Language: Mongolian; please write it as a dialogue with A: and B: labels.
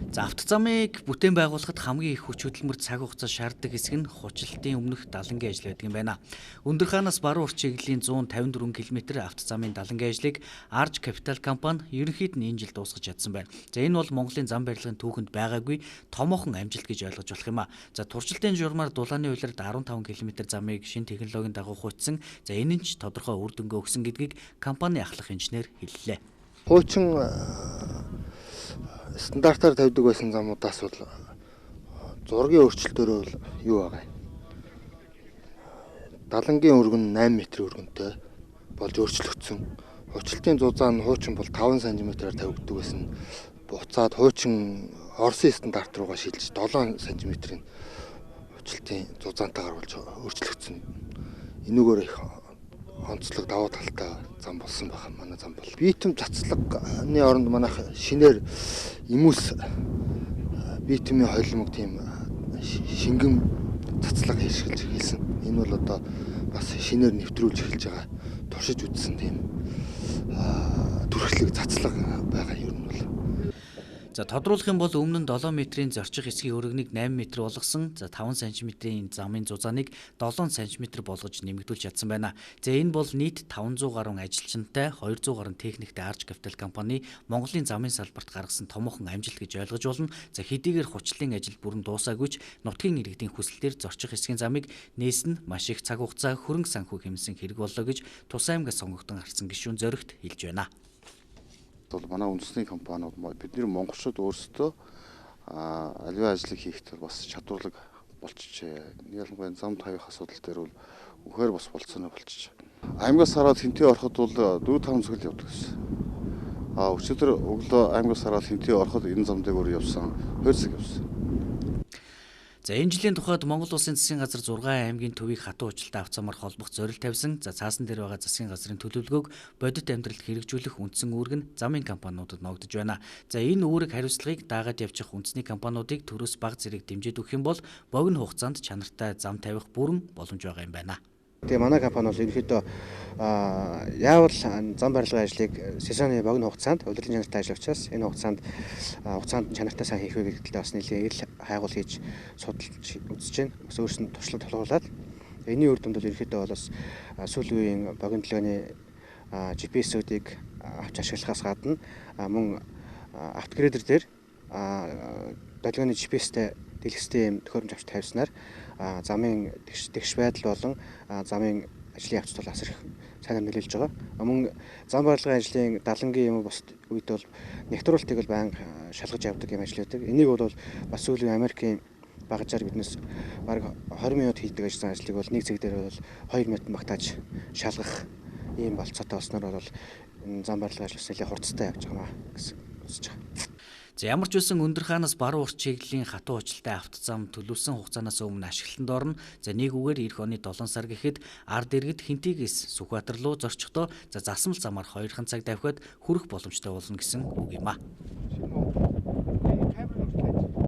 A: За, автозамыг бүтээн байгуулахад хамгийн их хүч хөдөлмөр, цаг хугацаа шаарддаг хэсэг нь хуучлалтын өмнөх далангийн ажил байдаг юм байна. Өндөрхаанаас баруун урт чиглэлийн 154 км автозамын далангийн ажлыг Arch Capital компани ерөнхийд нь энэ жил дуусгаж чадсан байна. За, энэ бол Монголын зам барилгын түүхэнд байгаагүй томоохон амжилт гэж ойлгож болох юм а. За, туршилтын журмаар дулааны улиралд 15 км замыг шинэ технологийн дагуу хуучихсан. За, энэ нь ч тодорхой үр дүнгээ өгсөн гэдгийг компани ахлах инженер хэллээ.
B: Хуучин стандартаар тавьдаг байсан замуудаас бол зургийн өөрчлөлтөөр бол юу байгаа юм. Далангийн өргөн 8 метр өргөнтэй болж өөрчлөгдсөн. Хуучлалтын зузаан нь хуучин бол 5 см-аар тавигддаг байсан. Буцаад хуучин Оросын стандарт руугаа шилжиж 7 см-ийн хуучлалтын зузаантайгаар болж өөрчлөгдсөн. Энүүгээр их онцлог давуу талтай зам болсон байх манай зам бол. Битум цацлагны оронд манайх шинээр эмүүлс битумын холимог тийм шингэн цацлага хэрэглэж эхэлсэн. Энэ бол одоо бас шинээр нэвтрүүлж эхэлж байгаа, туршиж үзсэн тийм түрхлэг цацлага байгаа юм нь бол.
A: За, тодруулах юм бол өмнө нь 7 метрийн зорчих хэсгийн өргөнийг 8 метр болгосон. За, 5 см-ийн замын зузааныг 7 см болгож нэмэгдүүлж чадсан байна. За, энэ бол нийт 500 гаруй ажилчинтай, 200 гаруй техниктэй Arch Capital компани Монголын замын салбарт гаргасан томоохон амжилт гэж ойлгож болно. За, хэдийгээр хуучлалын ажил бүрэн дуусаагүй ч нутгийн иргэдийн хүсэлтээр зорчих хэсгийн замыг нээсэн нь маш их цаг хугацаа, хөрөнгө санхүү хэмнэсэн хэрэг боллоо гэж Тус аймгаас сонгогдсон гарсан гишүүн Зоригт хэлж байна.
C: Бол манай үндэсний компаниуд, бидний монголчууд өөрсдөө аливаа ажлыг хийхдээ бас чадварлаг болчихжээ. Ялангуяа зам тавих асуудал дээр бол үнэхээр бас болцооно болчихжээ. Аймгаас хараад Хэнтий ороход бол 4-5 цаг л явдаг гэсэн. А өчигдөр өглөө аймгаас хараад Хэнтий ороход энэ зам дээр явсан 2 цаг явсан.
A: За, энэ жилийн тухайд Монгол Улсын засгийн газар 6 аймгийн төвийг хатуу хуучлалтай автозамаар холбох зорилт тавьсан. За, цаасан дээр байгаа засгийн газрын төлөвлөгөөг бодит амьдралд хэрэгжүүлэх үндсэн үүрэг нь замын компаниудад ногдож байна. За, энэ үүрэг хариуцлагыг даагаад явчих үндэсний компаниудыг төрөөс бага зэрэг дэмжиж өгөх юм бол богино хугацаанд чанартай зам тавих бүрэн боломж байгаа юм байна.
D: Тэгээ манай компани бол ерөнхийдөө яавал зам барилгын ажлыг сезоны богино хугацаанд улирлын чанартай ажил учраас энэ хугацаанд чанартай сайн хийх вэ гэдэгтээ бас нэлээд ил хайгуул хийж судалж үзэж байна. Бас өөрсөнд туршлага тулгуурлаад энэний үр дүнд бол ерөнхийдөө бол бас сүүлийн үеийн богино төлөөний GPS-үүдийг авч ашиглахаас гадна мөн автогрейдер дээр долгионы GPS-тэй дэлгэцтэй юм төхөөрөмж авч тавьснаар замын тэгш байдал болон замын ажлын явцад бол асар их сайнаар нөлөөлж байгаа. Мөн зам барилгын ажлын далангийн юм бус үед бол нэгтруулалтыг бол байнга шалгаж явдаг юм ажил байдаг. Энийг бол бас сүүлийн Америкийн багажаар биднес бараг 20 минут хийдэг ажлыг бол нэг цаг дээр бол 2 минут магтааж шалгах ийм болцоотой болсноор бол энэ зам барилгын ажил бас нэлээд хурцтай явж байгаа гэсэн үзэж байгаа.
A: За, ямар ч байсан Өндөрхаанаас баруун урт чиглэлийн хатуу хуучлалтай автозам төлөвлөсөн хугацаанаас өмнө ашиглалтанд орно. За, нэг үгээр ирэх оны 7 сар гэхэд ард иргэд Хэнтийгээс Сүхбаатар руу зорчихдоо за засмал замаар 2 цаг давхиад хүрэх боломжтой болно гэсэн үг юм а.